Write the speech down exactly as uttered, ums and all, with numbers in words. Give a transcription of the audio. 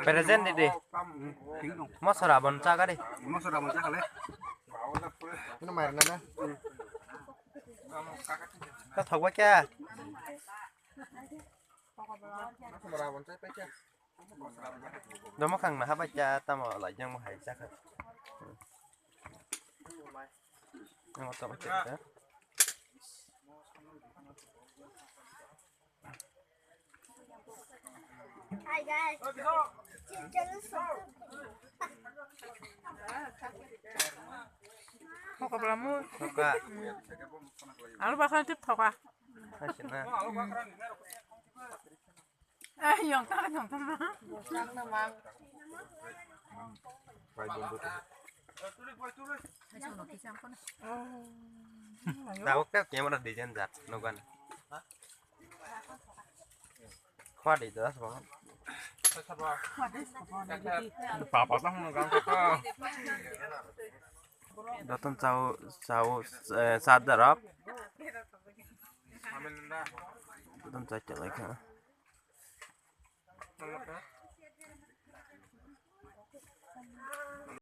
Present di di. Mosora bon chagari. Mosora bon chagale. Ini mairna na. Kau thok ba kya? Domo khang na habai kya tamo lai jang mo hai chakha. Ang tamo chakha. Hi guys. Thok ka bla mu. Thok ka. Alu bakhan tip thok ka. Hai sina. Eh, yong ta, yong ta. Tahu ke camera design jat, nogan. Khwa di das bang. Papa tang nogan ka. Doton chao, chao, eh, sat darap. Doton chao chalai kha.